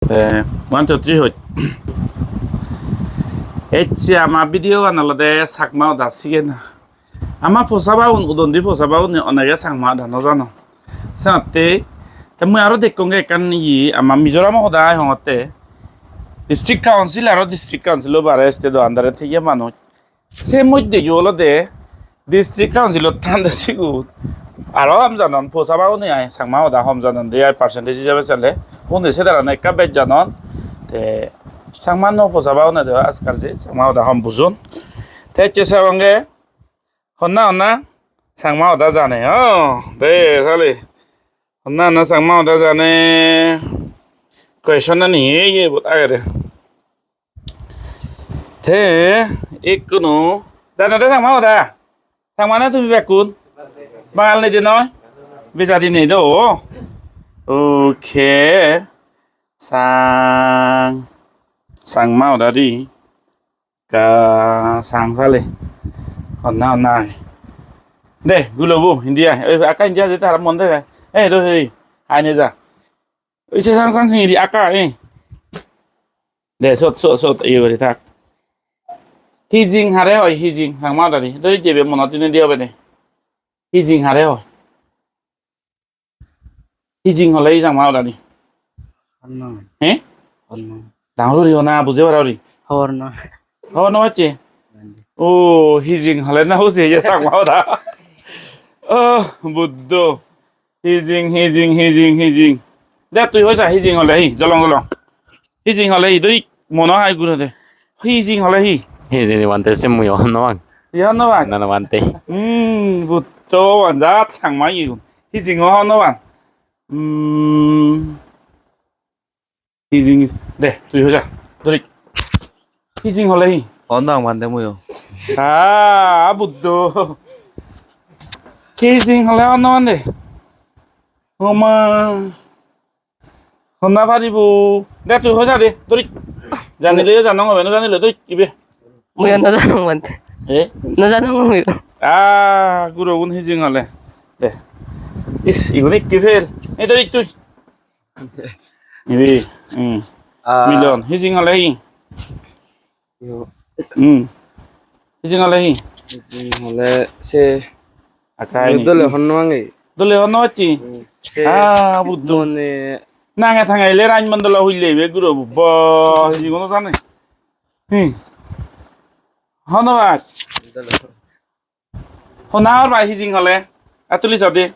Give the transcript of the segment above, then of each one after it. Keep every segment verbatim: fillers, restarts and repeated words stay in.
Te, one, two, three, hoi. Ecche ama video gan olode Chakma hoda sigen. Ama posabaun, udondi posabaune onege Chakma hoda no janon. Senotte, te mui aro dekkonge ekkan iye, ama Mizoram hoda ai hongotte. District Council aro District Council o bare state o under e theye manuj. Se moddhe yo olode District Council-ot thande sigun aro hom janon, posabaune ai Chakma hoda hom janon de ai, percentage hijebe sele. Undi se tarane ekka bej janon. Te Chakma no posabaune de ajkal je Chakma hoda hom bujon. Te ecche sebonge honna honna Chakma hoda jane. Oh, de sale. Honna honna Chakma hoda jane. Question ani ye ye bot agede. Te ekkunu jano de Chakma hoda. Changma ne tumi bekkun? Bangal nei de noi? Bejadi nei do? Okay. Sang. Changma hoda di. Ka sang sale. Honna honna age. De, gulobo, indi ai. Oi, akka indi aje, tara mon de. Eh, do, hei. Hai ne ja. Oi, se sang sang indi akka, eh. De, sot, sot, sot, iye guri thak. Hijing hare hoi, hijing, Changma hodadi. Dori jebe monot ine di hobe de. Hijing hare hoi. Hijing hole hi Changma hodadi? Hobor nw pang. He? Hobor nw pang. Dangor guri hona, bujei para guri. Hobor nw pang. Hobor nw pacche? O, hijing hole na bujei ye Changma hoda. O, Buddho. Hijing, hijing, hijing, hijing. De tui hoi sa, hijing hole hi, jolong jolong. Hijing hole hi, doi mono hai guro de. Hijing hole hi? Hijing bhante se mui hobor nw pang. Tui hobor nw pang? Na, na, bhante. Hmm, butto bhante, Changma igun. Hijing hobor nw pang. Hmm. Hijing, de, tui hoja. Dori. Hijing hole hi? Hobor nw pang bhante muiyo. Ah, Buddho. Hijing hole hobor nw pang de. Oma. Honna paribo. De, tui hoja de. Dori. Janile yo janong hobe, nw janile dori ibe. Mui nw janong bhante. Eh? Nw janong mui. Ah, gurogun hijing hole. De. Is, igun ikki fail. Ei dori tui. Ibe, hmm. Ah. Milon, hijing hole hi? Yo. Hmm. Hijing hole hi? Hijing hole se. Akai ni. Dole hobor nw pange. Dole hobor nw pacchi? Hmm. Se. Ah, Buddho. Mone. Nange thange ile Rajmondolo hulle ibe guro bo. Hijing hole jane. Hmm. Hobor nw pang. Dole. Honna hobor pai hijing hole? Atuli sode.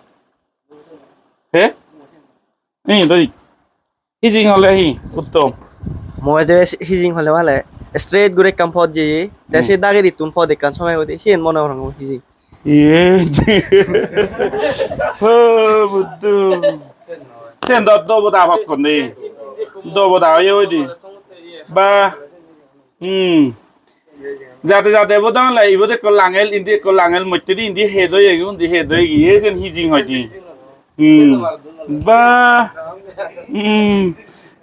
He? Ni dori. Hijing hole hi? Uttom. Mui je hijing hole bale straight guri ekkan pot jeye. Te Hmm. Se dagedittun pot ekkan somai gode. Siyen mone gorong hijing. Ye. Ho, Buddho. Sen do, do boda hokkon de. Do boda oye oi de. Ba. Hmm. Jade jade bo dong le, ibot ekko langel, indi ekko langel, mottedi indi het oye, undi het oye, ye sen hijing hoide. Hmm. Ba. Hmm.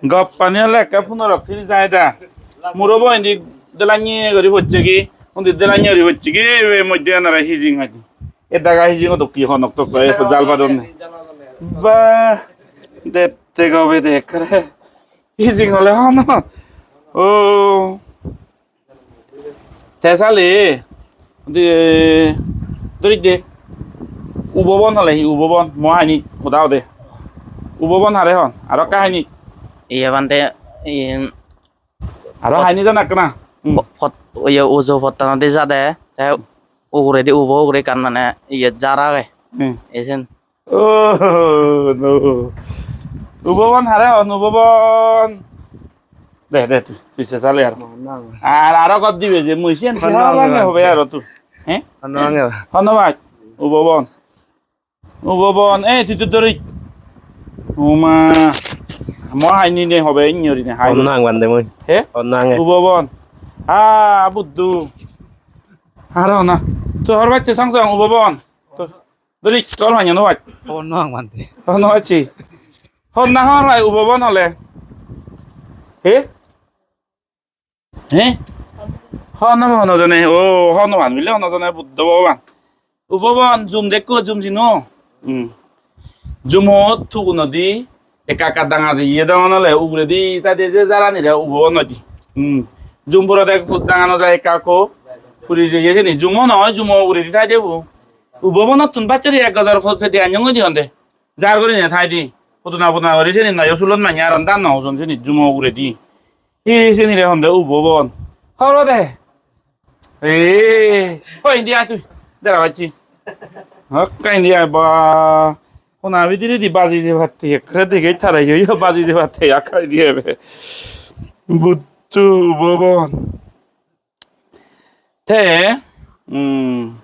Goppani ole ekka punor oxygen jai da. Muro bo indi delanye guri pocche gi, undi delanye guri pocche gi, ebe moddhe anare hijing hoide. E daga hijing o dokki honok tok, e jal padon ne. Ba. Dette gobe de ekkere. Hijing hole hono. O. Te sale, de, dori de. Ubobon hole hi ubobon? Mo hani hoda hode. Ubobon hare hon? Aro ekka hani. Iye bhante, iye, aro pot-, hani jana ekkana. Hmm. Po-, pot, iye ujo pottanodi jade, te uguredi ubo ugure ekkan mane iye jar age. Hmm. Esen. Oh, no. Ubobon hare hon, ubobon. De, de, tui, tui se sale ar. Honna honna. Ar aro god dibe je mui siyan se honna honna honna hobe aro tu. He? Honna honna. Honna bhai. Ubobon. Ubobon. Eh, tui tu dori. Uma. Mo hai ni ne hobe inyori ne hai. Honna honna bhante mui. He? Honna honna. Ubobon. Ah, Buddho. Aro na. Tu hor bacche sang sang ubobon. Tu. Dori, tor mane no baj. Hobor nw pang bhante. Hobor nw pacchi. Honna hobor pai ubobon hole. He? He? Honna hobor nw jane. O, honna hobor bile honna jane Buddho Bhogoban. Ubobon jum dekko, jum sino. Hmm. Jumot tugunodi Ekka ekka danga jeye degon ole uguredi thaide je jaranire ubo noi di. Hmm. Jum purode danga no jai ekka ekko. Puri jeye seni jumo noi, jumo uguredi thaide ubo. Ubo bonottun bachchari ek gajor pedi anyong goi di honde. Jar gurinei thaide. Puduna puduna guri seni noyo sulot manye aron dan no ojon seni jumo uguredi. Hi senire honde ubo bon. Horo de. Ee, hoi indi ai tui. Dara bacchi. Hokka indi ai ba. Hona bidiredi baji jebatte ekkere degei tara yo yo baji jebatte ekka indi ebe. Buttu ubo bon. Te, hmm.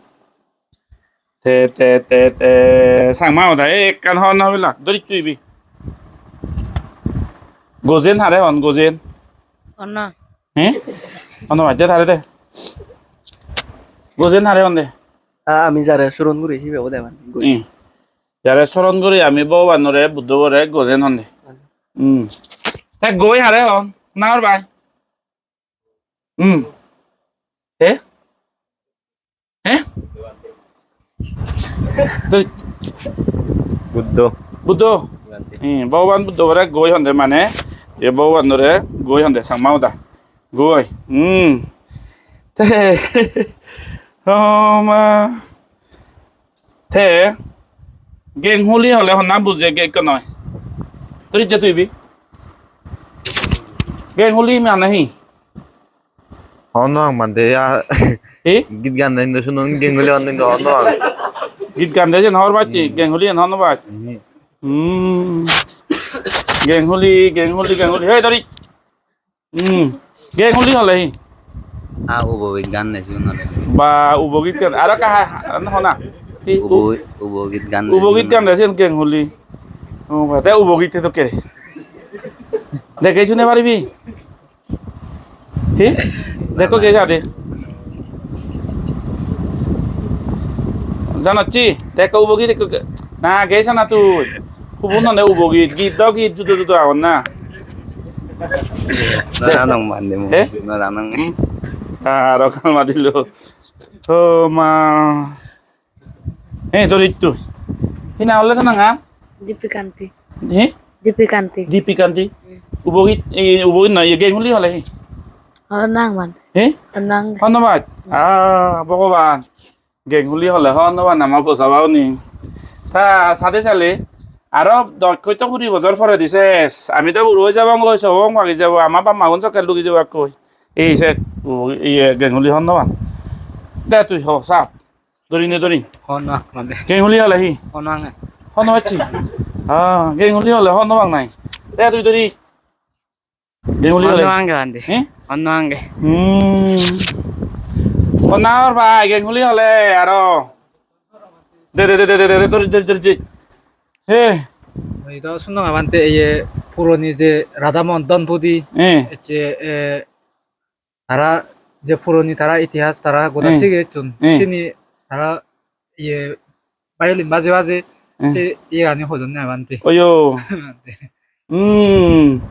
Te, te, te, te, Changma hoda, ei ekkan hon no hobilak, dori tui ibi. Gojen hare hon, gojen? Honna. He? Honna bajje hare de. Gojen hare hon de? Ah, ami jare soron guri hibe ode man. Hmm. Jare soron guri ami Bhogobanore, Buddhobore gojen hon de. Hmm. Te goi hare hon, nangor bai. Hmm. He? He? Doi. Buddho. Buddho. Hmm, Bhogoban Buddhobore goi honde mane, ye Bhogobanore goi honde Changma hoda. Goi. Hmm. Te. Oh ma. Te geng huli hole honna buje ge ekko noi. Turi de tui bi. Geng huli mane hi? Honnopang bhante ya. Hi? Git gan de hintu sunon geng huli hon hintu honnopang. Git gan de jen hobor pacchi, geng huli jen honnopang. Hmm. Geng huli, geng huli, geng huli. Hey, dori. Hmm. Geng huli hole hi? Ah, ubo git gan de sigun hole. Ba, ubo git gan. Aro ka ha, ha, hona. Hi, u-, ubo, ubo git gan de ubo git sigun gan de sigun geng huli. Oh, ba, te ubo git te dokke. Dege sune paribi? Hi? Dekko ge jade. Janocchi, dekko ubo git dekko ge-, na ge sana tui. Hubun nonde ubo git, git do git judo judo agon na. No janong bhante mui. He? No janong. Hmm? Aro kalma dilo. Oh ma. He, tor ittu. Hi nang ole to nang a? Dipikanti. Hi? Dipikanti. Dipikanti. Ubo git, e, ubo git noi, geng huli hole hi? Honnopang bhante. Hi? Honnopang. Honnopang? Ah, Bhogoban. Geng huli hole honnopang ama posaba uni. Ta sade sale, aro dosh hoi to kuri bojor poredi ses. Ami to buro oi jabong goi, sobong bagi jabo, ama bap magun sokke lugi jabo ekkoi. Ei se, ubo, iye, geng huli honnopang. De tui ho, sap. Dori ne dori. Honnopang bhante. Geng huli hole hi? Honnopang. Honnopang bacchi. Ah, geng huli hole honnopang nai. De tui dori. Geng huli hole. Honnopang bhante. Eh? Honnopang. Hmm. Honna or bai geng huli hole aro. De, de, de, dori, dori, dori, dori. He. Oi to sunnong bhante iye puroni je Radha Mohan Dhonpudi. Eh. Ecche, eh, tara je puroni tara itihas tara goda Hmm. sigecchun. Hmm. Sini tara iye violin baje baje Hmm. se iyegani hodonne bhante. Oyo. Hmm.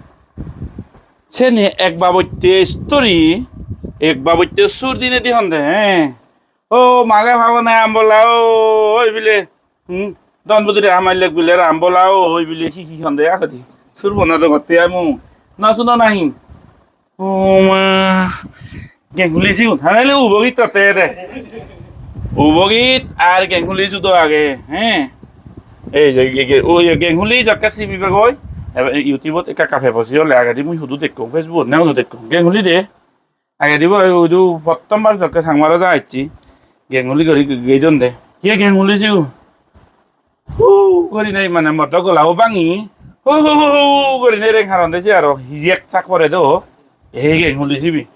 Seni ek babotte story, ek babotte sur dinedi honde, eh. O mage pabone ambola o, oi bile. Hmm. Don budire amai lek bile ambola o, oi bile hi hi honde akadi. Sur bona do gotte amu. Na suno nahi. O ma, geng huli sigun. Hanaile ubogit totte de. Ubogit ar geng huli judo age, he? Ei je, je, je, o je geng huli jokke sibibe goi. Ebe YouTube-ot ekka ekka pebo siyole agedi mui hudu dekkong, Facebook-ot ne hudu dekkong. Geng huli de. Agedi bo hudu pottom bar jokke Changmaro ja ecchi. Geng huli gori ge-, gei don de. Ye geng huli sigun. Hu gurinei mane modo golabo bangi, hu hu hu hu gurinei reng haronde se aro hi ek chak pore do, ei geng huli sibe.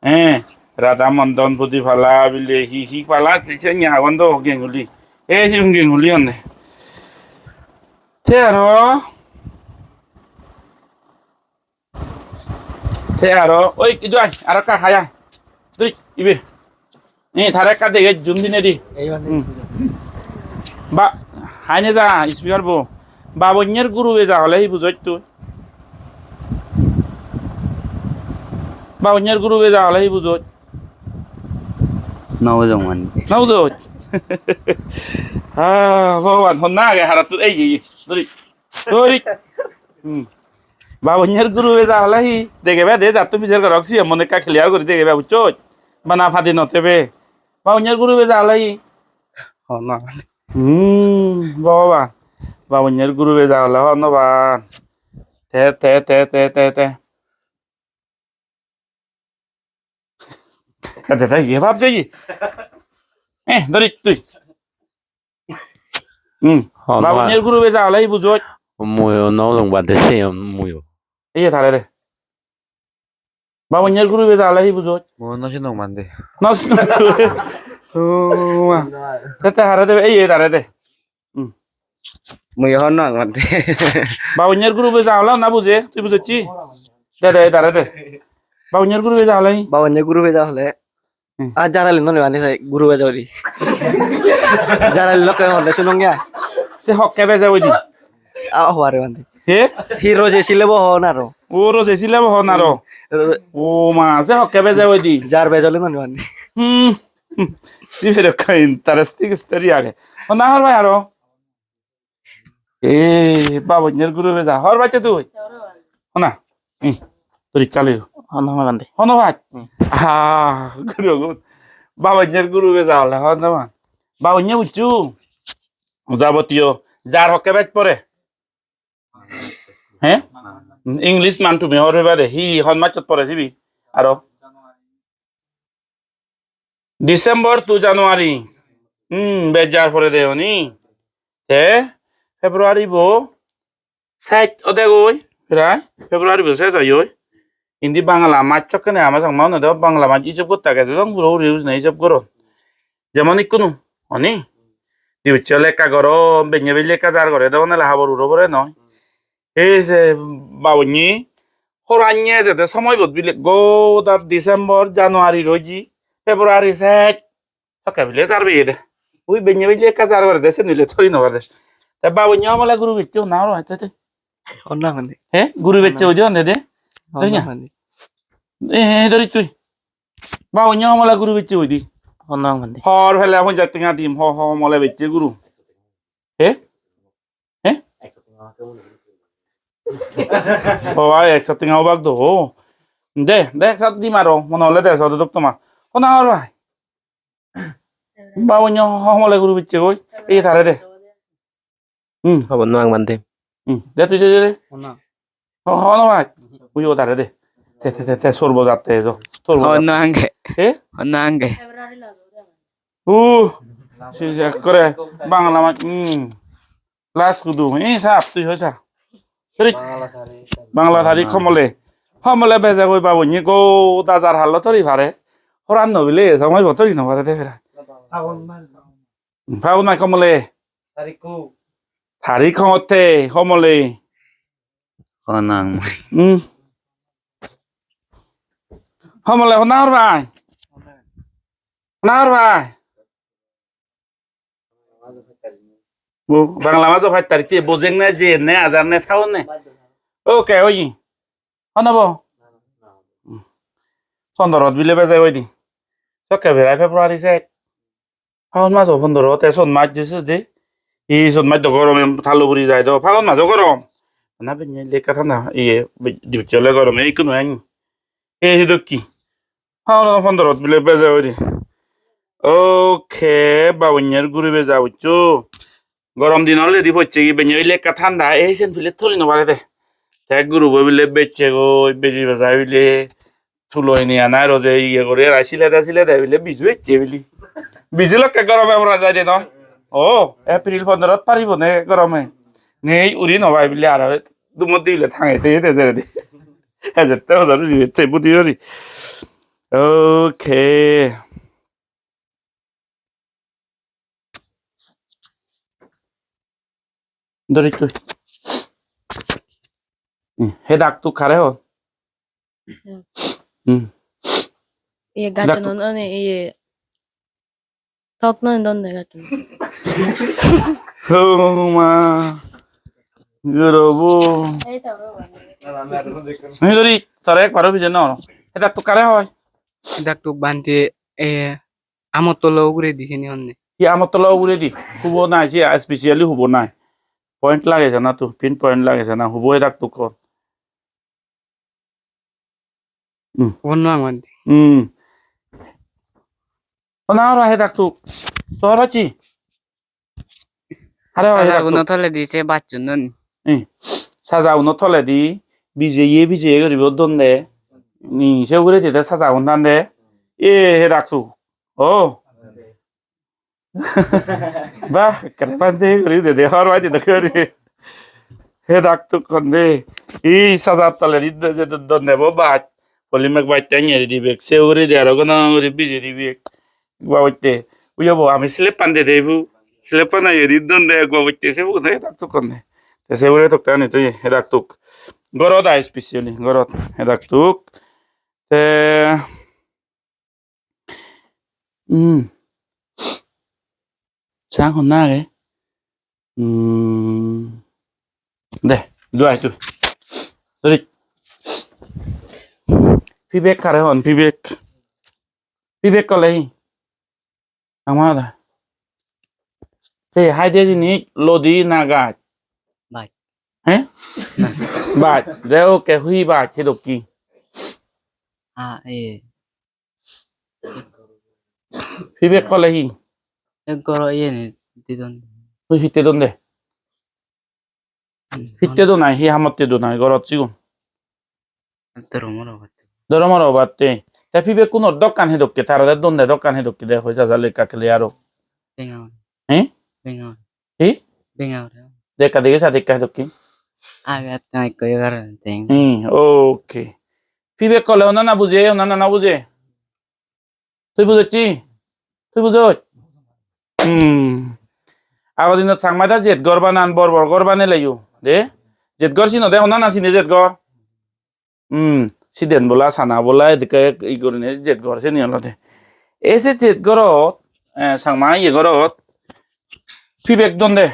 Eh, Radha Mohan Dhonpudi pala bile hi hi pala se se nya agon do geng huli. Ei sigun geng huli honde. Te aro Te aro, oi, idu ai, aro ekka hai ai. Dui, ibe. Ni, tare ekka dege zoom dinei di. Ei bhante. Hmm. Ba, hai ne ja, speaker bo. Babonyer guru beja hole hi bujoj tui? Babonyer guru beja hole hi bujoj? No bujong mane. No bujoj? Ah, Bhogoban, honna age harattun, ei, ei, ei, duri. Duri. Hmm. Babonyer guru beja hole hi? Degebe de, jatto pijer gorok, siye mone ekka clear guri degebe, bucchoj? Bana padi no tebe. Babonyer guru beja hole hi? Honna. Hmm, Bhogoban. Babonyer guru beja hole honna ban. Te, te, te, te, te, te. Ede, ede, iye bab je iye. Eh, dori tui. Hmm. Honna. Babonyer guru beja hole hi bujoj? Muiyo no dong bade se muiyo. Iye tare de. Babonyer guru beja hole hi bujoj? Mui no sinong bande. No sinong tui. Oh, ma. Te, te hare de, iye tare de. Hmm. Mui honnang mande. Babonyer guru beja hole na buje, tui bujocchi? De, de, dare de. Babonyer guru beja hole? Babonyer guru beja hole. Hmm. Ah, jarali noni bani sai guru beja ori. Jarali lokke honde sunong ya. Se hokke beja oi di. Ah, hware bande. He? Hi roje sile bo hon aro. O roje sile bo hon aro. Ro- O ma, se hokke beja oi di. Jar beja le noni bani. Hmm. Hmm. Si fere ka interesting story age. Honna hor bai aro. Eh, babonyer guru beja. Hor bacche tui? Hona. Hmm. Turi chali. Hono bhante. Hono bhai? Hmm. Ah, guru gun. Babonyer guru beja hole hono bhai. Babonye bucchu. Jabotiyo. Jar hokke bej pore. He? English man tumi hor bade. Hi hon machot pore sibi? Aro. December to January. Hmm, bej jar pore de oni. Te February bo sej odegoi, prai February bo sej oyoi. Indi Bangla mas sokkene ama Changma unode Bangla mas ijob gotta gede dong puro uri uri ne ijob goron. Jemon ikkunu, oni? Dibucche ole ekka gorom, benne belle ekka jar gore dong nele habor uro pore noi. Ei je babunni horanye jede somoibot bile goda December, January roji, February sej, sokke bile jar beye de. Ui benne belle ekka jar gore de, sen bile thori no pare. Te babunni homole guru bicche na aro aite te. Honna honni. He? Guru bicche oi de honde de? Honna honni. Eh, dori tui. Babunni homole guru bicche oi di. Honna honni. Hor pele ponjaj tenga dim, ho, ho, homole bicche guru. He? He? O bhai, ekso tenga obak do. De, de, ekso dim aro, mone hole de, ekso dok tomar. Hona hor bhai. Babunni homole guru bicche goi. Ei tare de. Hmm. Hobor no pang bhante. Hmm. De tui de, de, de. Honna. Ho-, hono bhai. Ui o tare de. Te, te, te, te, sorbo jatte ejo. Sorbo jatte. Honna ange. Eh? Honna ange. Uh, si, si, ekkore Bangla mas, hmm. Last kudu. Eh, sap, tui hoi sa. Rit. Bangla tari homole. Homole beje goi babunni goda jar hallo thori pare. Horan no bile, somoi bo thori no pare de pera. Phagun mas homole. Tarikku. Tarik hongotte homole. Honang. Hmm. Homole hona hor bhai. Hona hor bhai. Bo, Bangla majo pach tarik se bojeng ne je ne ajar ne saon ne. Okay, oye. Hono bo? Pondrot bile beje goi di. Sokke berai February sej. Phagun majo pondro, te son mas je se de. Ei son mas do gorome talo puri jai do. Phagun majo gorom. Na benne lekka thanda, iye, dibucche ole gorome ikkunu ain. Ei hidokki. Phagun pondrot bile beje goi di. Okay, babunner guru beja buccho. Gorom din oledi pocche gi benne bile ekka thanda, ei sen bile thori no pare de. Te gurubo bile bechche goi, beji bejai bile tulo hini ana aro je iye guri ara silede silede bile biju ecche bile. Biju lokke gorome pora jai de noi. O, April pondrot paribo ne gorome. Nei uri no pai bile aro dumot dile thange te de jere de. Ejer te ojar uri te budi uri. Okay. Dori tui. Hmm, he dak tu kare ho? Hmm. Iye dak gattun tu- on, on, iye. Tok non don de gattun. Oh ma. Gorobo. Ei to ro. Ni dori, sare ek baro bije no. He dak tu kare hoi? He dak tu bhante, eh, Amottola uguredi sini honne. Hi Amottola uguredi? Hubo nai, si especially hubo nai. Point lage jana tu, pin point lage jana, hubo he daktuk hon. Hmm. Hobor no pang bhante. Hmm. Ona aro he daktuk. Tor hocchi. Hare hare he daktuk. Saja uno toledi se bacchun don. Hmm. Saja uno toledi bijeye bijeye guri bo don de. Ni se uguredi de saja un dan de. E he daktuk. Oh. Bah, ekkere bhante guri de de, hor bai de de guri. He daktuk hon de. Ei sajar toledi de, de, de, don de bo baj. Polymer baj te nyeri dibek. Se uguredi aro gono guri bije dibek. Babotte. Uyo bo ami slip pan de de bu. Slip pan yeri don de babotte se bu he daktuk hon de. Te se ugure tok tani to he daktuk. Gorot ai specially, gorot he daktuk. Te Hmm. Sang honna age? Hmm. De, du ai tu. Sorry. Pibek hare hon, pibek. Pibek hole hi? Ama da. Te hai de jinis lodi na gaj? Baj. He? Baj. De oke hui baj he dokki. Ah, eh. Pibek hole hi? Ek goro iyeni didon. Hui hitte don de? Hmm, hitte don ai, hi hamotte don ai, gorot sigun? Doromor obatte. Doromor obatte. Te pibekkunor dokkan hi dokke, tara de don de dokkan hi dokke de, hoi jajal ekka clear o. Benga. Hi? Benga. Hi? Benga ore. Dekka dege sa dekka dokke. Age atta ekko yo garan teng. Hmm, okay. Pibek hole ona na buje, ona na na buje. Tui bujocchi? Tui bujoj? Hmm. Ago dinot Changma da jet gor banan, bor bor gor baneleyo. De? Jet gor sino de, honna na sine jet gor? Hmm. Siden bola, sana bola, edike i gorine jet gor sini olode. Ese jet gorot, eh, Changma iye gorot, pibek don de.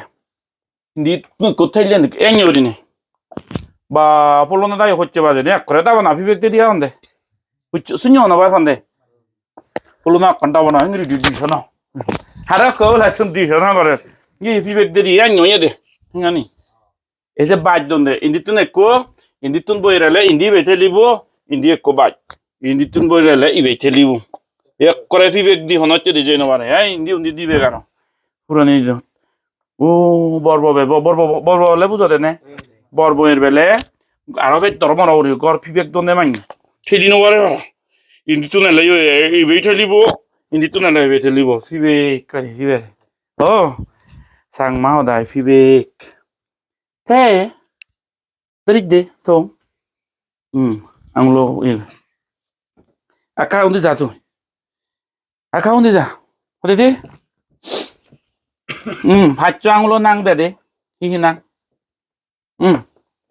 Indi ekko theilen eni gurinei. Ba, polono dagi hocche bajeni, ekkore dabana pibek dedi agonde. Hocche, sunyo hono bar honde. Polono ekkan dabana, engiri di, di sono. Haro ekko ola tun di sono gorer. Ye pibek dedi, enyo ye de. Hingani. Ei je baj donde, indittun ekko, indittun boi rele, indi ibe thelibo, indi ekko baj. Indittun boi rele, ibe thelibo. Ekkore pibek di hono hocche di jei no pare. Ei, indi undi dibek aro. Puroni idu. O, bor bo be, bo-, bor bo, bor bo ole bujode ne? Bor boyer bele, aro bej doro moro guri gor pibek donde manye. Theli no pare para. Indittun ele yo, e, ibe thelibo, indittun ele ibe thelibo. Pibek kari pibek. O, Changma hodai pibek. Te, Berit de, tong. Hmm, angulo, iye. Akka undi ja tui. Akka undi ja. Hode de? Hmm, paccho angulo nang de de. Hi hi nang? Hmm.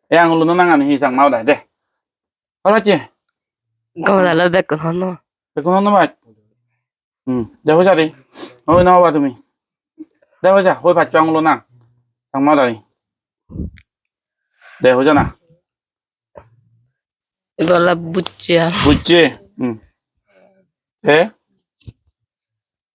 E angulo no nangani hi Changma hodai de. Hor hocche? Gom dalo bekkun honno. Bekkun honno baj? Hmm, de hoja de. Hoi na hoba tumi. De hoja, hoi paccho angulo nang. Changma hodai. De hoja na. Ibe ole bucche. Bucche. Hmm. He?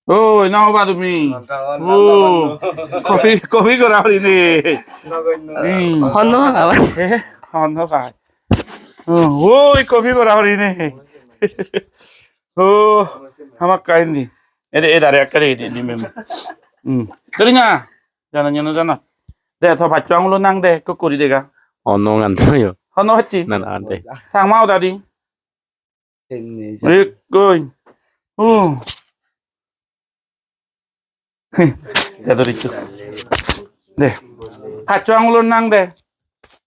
Oi, na hoba tumi? Oh, coffee, coffee gora hori ne. Hmm. Honno abar. He? Honno kai. Oh, oi, coffee gora hori ne. Oh, hamakkai indi. Ede, edare ekkere indi, indi mem. Hmm. Dori na? Jana, jana, jana. De, to paccho angulo nang de, ekko kuri dega. Honno ngan to yo. Honno hocchi? Na, na, de. Changma hodadi. Tenne. Ekko. Oh. De, dori chu. De. Paccho angulo nang de.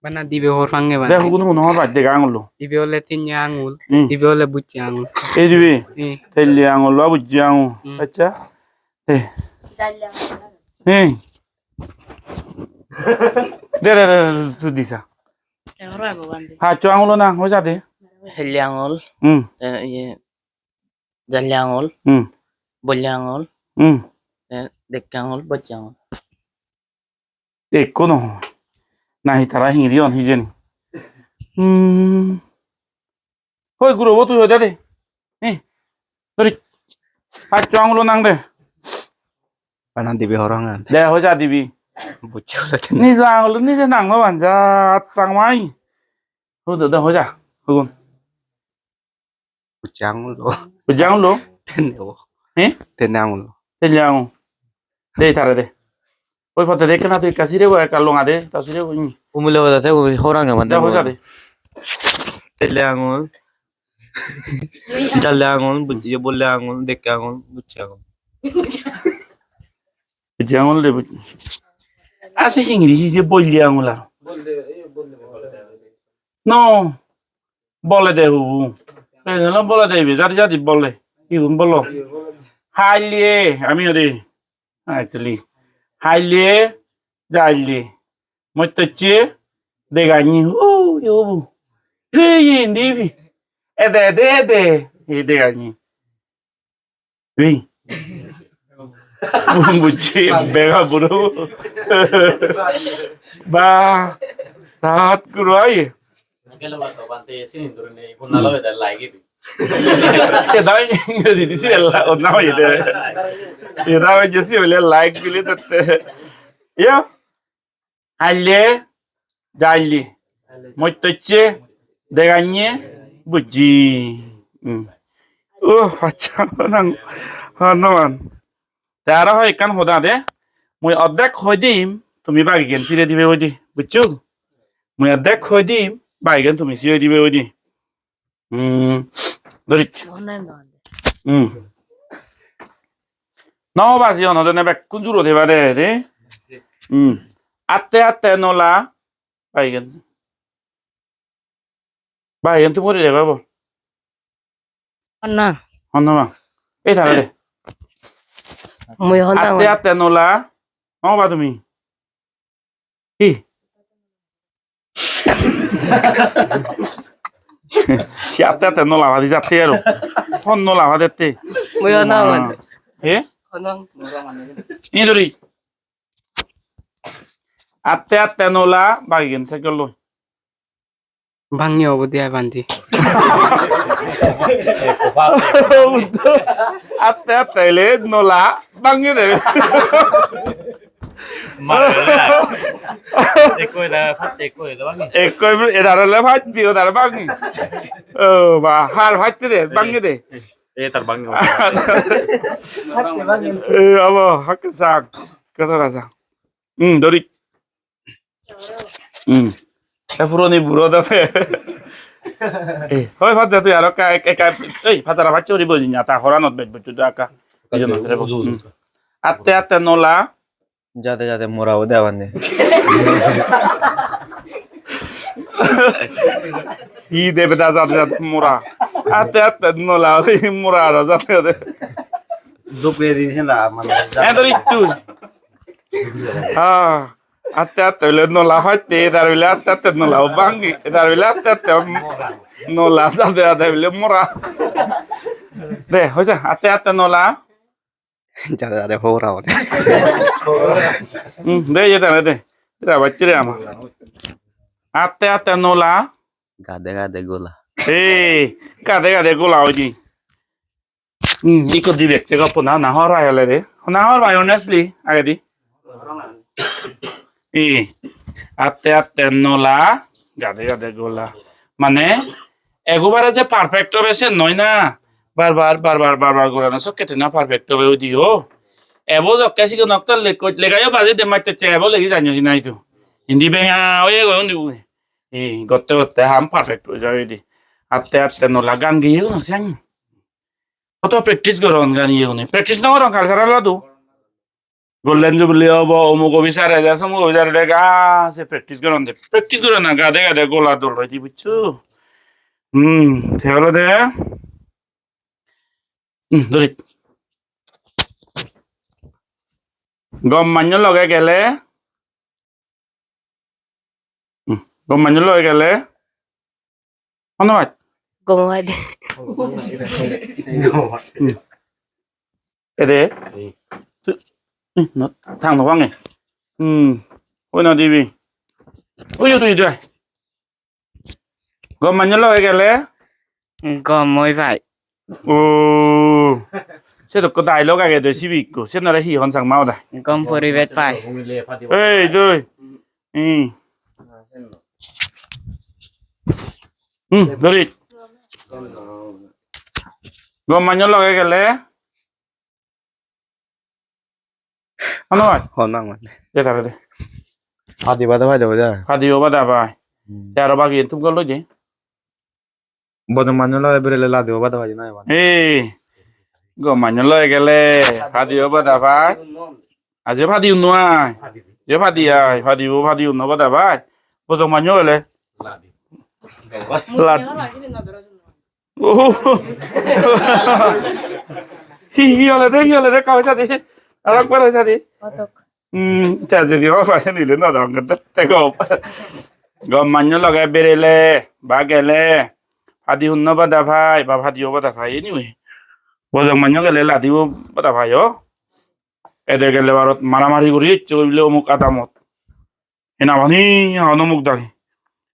Bana dibe hor pange bana. De, hugun hugun hor paj dega angulo. Ibe ole tinne angul. Hmm. Ibe ole bucche angul. Ei dibe? Hmm. Telle angul ba bucche angul. Hmm. Accha. Eh. Eh. De, de, de, de, tu disa. Paccho angulo nang hoi jade. Helle angul. Hmm. Te iye jalle angul. Hmm. Bolle angul. Hmm. Te dekke angul, bocche angul. Ekko no. Nahi tara hingiri on hijeni. Hmm. Hoi gurobo tui hoi de de. Hi. Dori. Paccho angulo nang de. Bana dibe horong an. De hoi ja dibe. Bucche holo tenne. Nijo angul, nijo nang no banja, at sang mai. Hudu da hoja, hugun. Bucche angul lo. Bucche angul lo? Tenne o. Eh? Tenne angul lo. Tenne angul. Dei tare de. Oi pote de ekkena tui ekka sire bo, ekka longa de, ta sire bo, hmm. Umile bo da te umi horang e mande. Da hoja de. Telle angul. Jalle angul, buj-, ye bolle angul, dekke angul, bucche angul. Bucche angul de, buj-, ase hingiri hi je bolle angul aro. No, bole de hu. Ei jeno bole de ibe, jadi jadi bole. Igun bolo. Halle, ami ode. Actually, haile, jaile, mottocche, deganni, hu, hu, hu. Hi, hi, indi hi. Ede, ede, ede. Hi, deganni. Hi. Bucche, bega buro. Ba, sat guru ai. Gelo ba to bante sini durine, ibu nalo eda like ibi. Ye dai, ye dai, ye dai, like bile tatte. Ya. Haile, jaile. Mottocche, deganni, bucche. Hmm. Oh, accha, nang, hon no man. Te aro hoi ekkan hoda de. Mui oddek hoi dim, tumi bagigen sire dibe hoi di. Buccho? Mui oddek hoi dim, bagigen tumi sire dibe hoi di. Hmm, dori. Hmm. No baji ono dene bekkun juro deba de, de. Hmm. Atte atte nola. Baigen. Baigen tu pori deba bo. Honna. Honna ba. Ei thare de. Mui honna. Atte atte nola. No ba tumi. Hi? Hi atte atte no lava di jatte aro. Hon no lava dette. Mui honna hon. He? Honna. Ni dori. Atte atte no la bagigen se gollo. Bhangi obo de ai bhante. Aste aste ele nola bhangi de. Mare ole ai. Ekko eda, ekko eda bhangi. Ekko edar ole bhangi, odar bhangi. O ba, har bhangi de, bhangi de. E tar bhangi. E abo, hakke sak, kata kata. Hmm, dori. Hmm. E puroni buro da te. Eh, hoi phat de tui aro ekka, ek-, ekka, ei, pajara pacche guri boji na, ta horanot bej bej da ekka. Iye na, re bo. Hmm. Atte atte nola. Jade jade mora ode abande. Hi debe da jade jade mora. Atte atte nola, oi mora aro jade jade. Duk be din hela mane. E dori tui. Ah. Atte atte bile nola hoitte, edar bile atte atte nola o bhangi, edar bile atte atte nola, jade jade bile mora. De, hoise, atte atte nola. Jade jade hora ore. Hmm, de, ye de, de. Tira bacchire ama. Atte atte nola. Gade gade gola. Hey, gade gade gola oji. Hmm, ikko dibek se goppo na, na hor pai ole de. Na hor pai honestly, agedi. I, atte atte nola, gade gade gola. Mane, egubare je perfect obe sen noi na. Bar bar, bar bar, bar bar gorana sokke te na perfect obe udi o. Ebo jokke sigon okto lekko, legayo baje de matte che ebo legi janyo hinai tu. Indi benga oye go undi ui. I, gotte gotte ham perfect oi jai udi. Atte atte nola gan giye uno sen. Hoto practice goron gani iyegune. Practice no goron cultural-ot o. Golden Jubilee obo, omuk officer ejer, somuk officer ejer, ga se practice goron de. Practice goron na, gade gade gola dol oi di, buccho? Hmm, te olode, hmm, dori. Gom manjo loge gele, hmm, gom manjo loge gele, Hono baj? Gomo baj. Hmm. Ede? Tu, hmm, no, thang no bange. Hmm. Oi no dibi. Oi, oi, oi, oi. Gom manjo loge gele? Gom oi bhai. Oh. Se dokko dialogue age de sibe ikko. Senore hi hon Changma hoda? Gom poribej pai. Ei, doi. Hmm. Hmm, dori. Gom manjo loge gele. Ano bai. Hon nang man. De tare de. Hadi bada bai de bai de. Hadi o bada bai. Hmm. Te aro bagi tum gol loje. Bojong manjo loge berele ladi o bada bai na bai. Ei. Gom manjo loge gele hadi o bada bai. Aje padi unno ai. Je padi ai, padi o padi unno bada bai. Bojong manjo gele. Lad. Oh. Hi, hi olode, hi olode, ka hoichadi? Arekbar hoichadi? Otok. Hmm, te jodi o pasen ile no dong, te go. Gom manjo loge berele, ba gele, padi unno bada pai, ba padi o bada pai, anyway. Bojong manjo gele ladi o bada pai o. Ede gele barot maramari guri ecche bile omuk adamot. Hena bani agon omuk dagi.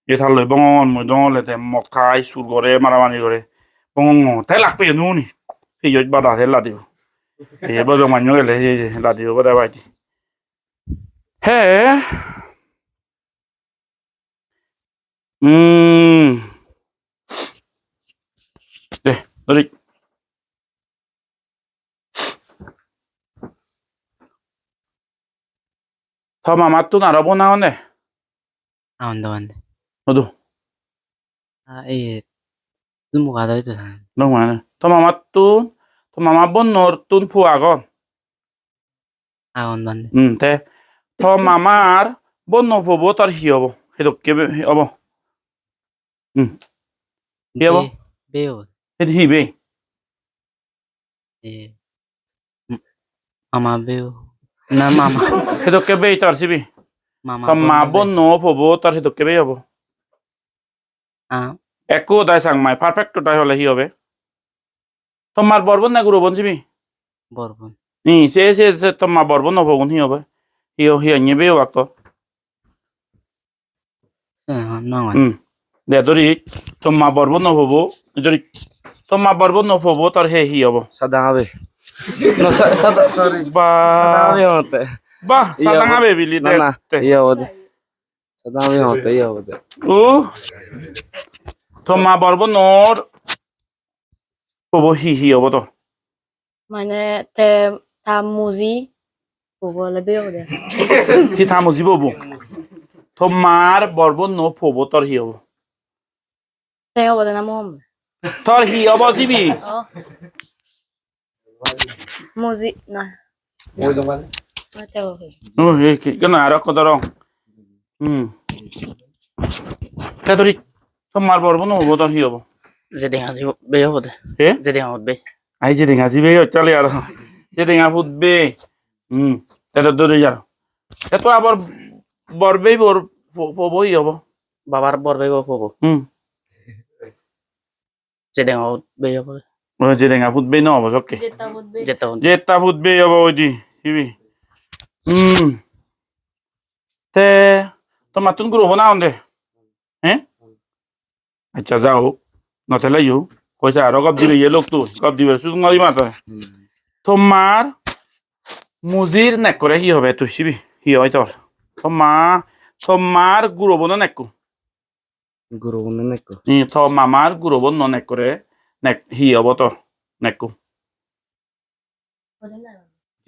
Ye talloi bongon mui dongole te mok hai sur gore maramari gore. Bongon te lakpe ye nuni. Piyoj bada te ladibo. Ye bojong manyo gele ye, ye ladibo bada bai. He. Hmm. De, dori. To mamattun aro bon agonde? Agon do bande. Hudu? Ah, iye. Lumuga do itu. Lumuga do. To mamattun, to mama bonnottun po agon? Agon bande. Hmm, te. To mamar bonno pobo tor hi obo? Hedokke be-, hi obo? Hmm. Hi obo? Be-, beo. Hed hi be? Eh, m-, mama beo. Na mama. Hedokke bei tor sibi? Mama to ma bonno. Bonno pobo tor hedokke bei obo? Ah. Ekko dai sang mai perfect dai hole hi obe? Tomar borbon na gurobon sibi? Borbon. Ni se, se, se tomar borbon no pogun hi obe? Hi o, hi anye bei obak to? Eh, no, no. Hmm. De dori, tomma borbo no pobo. Dori, tomma borbo no pobo, tor he hi obo? Sada habe. No, sa-, sada, sorry. Ba. Sada habe hote. Ba, iya, sada obo-, habe bili na, de, na, te. Iya, obo de. Sada habe hote, iya, obo de. O. Tomma borbo nor pobo hi hi obo to? Mane te ta muji pobo ole beo de. Hi ta muji pobo? Tomar borbo no pobo tor hi obo? Te obo de na mom. Tor hi obo sibi? Oh. Muji na. Oi dong bale. Mate obo. Oh, he, he, gana aro kodorong. Hmm. Te dori, tomar borbo no obo, tor hi obo? Jedinga jibo be obo de. He? Jedinga put be. Ai jedinga jibe o chale aro. Jedinga put be. Hmm. Te to dori jaro. Te to abor bor bei bor po-, pobo hi obo? Babar bor bei bor pobo. Hmm. Jedenga put bei obo. O, jedenga put bei no obo sokke. Jetta put bei. Jetta put. Jetta put bei obo oidi. Hibi. Hmm. Te tomattun guro hona onde? He? Accha, jao. No tele yu. Hoise aro gob dibe ye lok tu. Gob dibe sudung mari mate. Hmm. Tomar mujir nekkore hi hobe tui sibi? Hi hoi tor? Toma-, tomar guro bono nekko. Guro bono nekko. Hi, to mamar guro bono nekkore nek-, hi obo to nekko?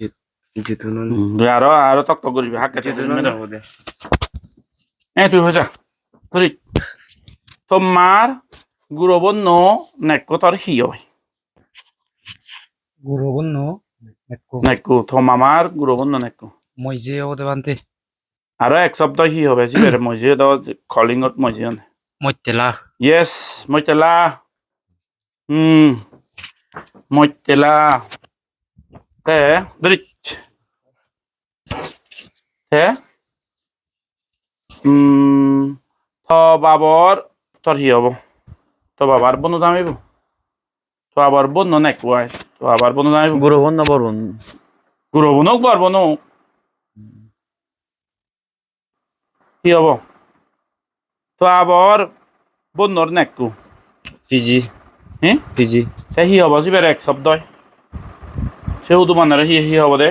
Jit-, Jitun. Hmm, dui aro, aro tok tok guribe, hakke Jitun tumi do. Obo de. Eh, tui hoja. Tui. Tomar guro bono nekko tor hi oi? Guro bono nekko. Nekko, to mamar guro bono nekko. Moije obo de bante. Aro ek sobdo hi hobe sibere moije do, Kalingot moije hon. Mottela. Yes, mottela. Hmm. Mottela. Te, drich. Te? Hmm. To babor, tor hi obo? To babar bono jamibo? To abar bonno nekko ai. To abar bonno jamibo. Guro bonno bor bonno. Guro bonno bor bonno. Hi obo? To abar bonnor nekko. Piji. Hi? Piji. Te hi obo siber ek sobdoi? Se hudu manore hi, hi hobo de?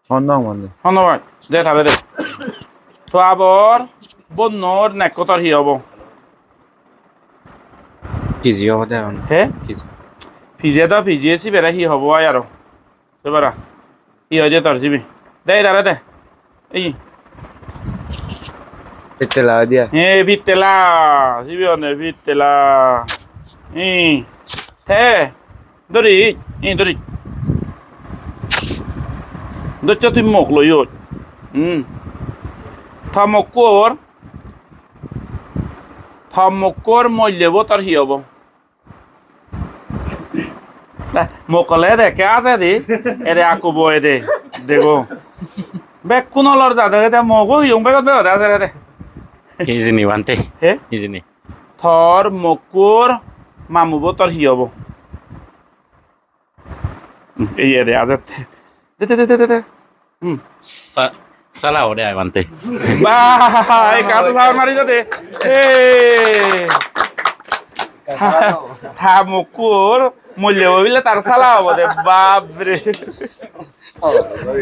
Hon nw pang mane. Hon nw pang. De tare de. To abor bonnor nekko tor hi hobo? Piji obode hon. He? Piji. Pije do pije sibere hi hobo ai aro? Se bara. Hi hoide tor sibe? De, tare de. Ei. Pittela hoide ai. He, pittela. Sibe honne pittela. Ei. He. Dori, ei dori. Doccho tui mok loi oi. Hmm. Ta mokko or. Ta mokko or molle bo tor hi hobo? Mok ole ede ekke aje de, ede akko bo ede, dego. Bekkun olor jade ede mogo hiyong begot begot aje ede. Hijeni bhante. He? Hijeni. Tor mokko or mamu bo tor hi hobo? Hmm, ei ede aje. De, de, de, de, de, de. Hmm. Sa-, sala ode ai bhante. Bah, ei kato sawan mari jade. Hey. Ta, ta mokko or molle bo bile tar sala obo de, bap re.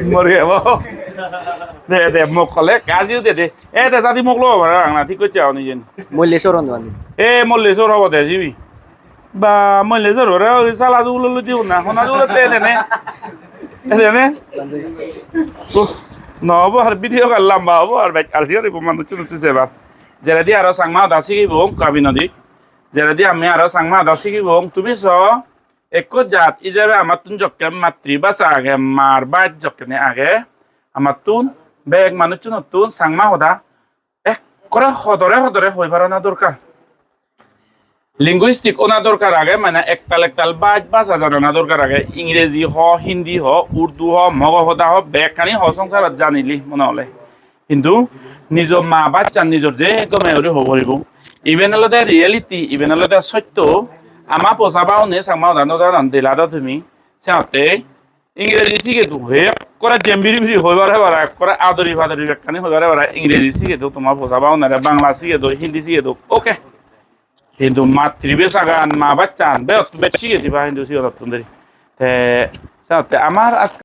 Mori ebo. De, de, mok ole kajiu de, de. E, de, jadi mok lo, bara rang na, thik gocche oni jen. Molle sor on bhante. E, molle sor obo de, jibi. Ba, molle sor ore, oi sala jugulo loi dibo na, hona jugulo de de ne. De de ne. Oh, no, obo ar video gan lamba obo, ar bej alsi ore bo manuchun utti sebar. Jeredi aro Changma hoda sigibong, kabi nodi. Jeredi ami aro Changma hoda sigibong, tumi so, ekko jat ijebe amattun jokke matribhasha age, mar bhaj jokkene age, amattun bek manuchunottun Changma hoda ekkore hodore hodore hoi parana dorkar. Linguistic ona dorkar age, mane ektal ektal bhaj bhasha janana dorkar age. Ingreji ho, Hindi ho, Urdu ho, Mogo hoda ho, bekkani ho songsarot janili mone hole. Hintu nijo ma bachan nijor je gome guri ho poribo. Iben olode reality, iben olode sotto. Ama posa baune Changma hoda no janon, dela do tumi. Senotte Ingreji sige do, he ekkore jembiri biri hoi pare pare, ekkore adori padori bekkani hoi pare pare, Ingreji sige do, toma posa baunere Bangla sige do, Hindi sige do, okay. Hintu matribhashagan, ma bachan, bek, bek sige diba hintu sigonottun deri. Te, senotte amar ajkal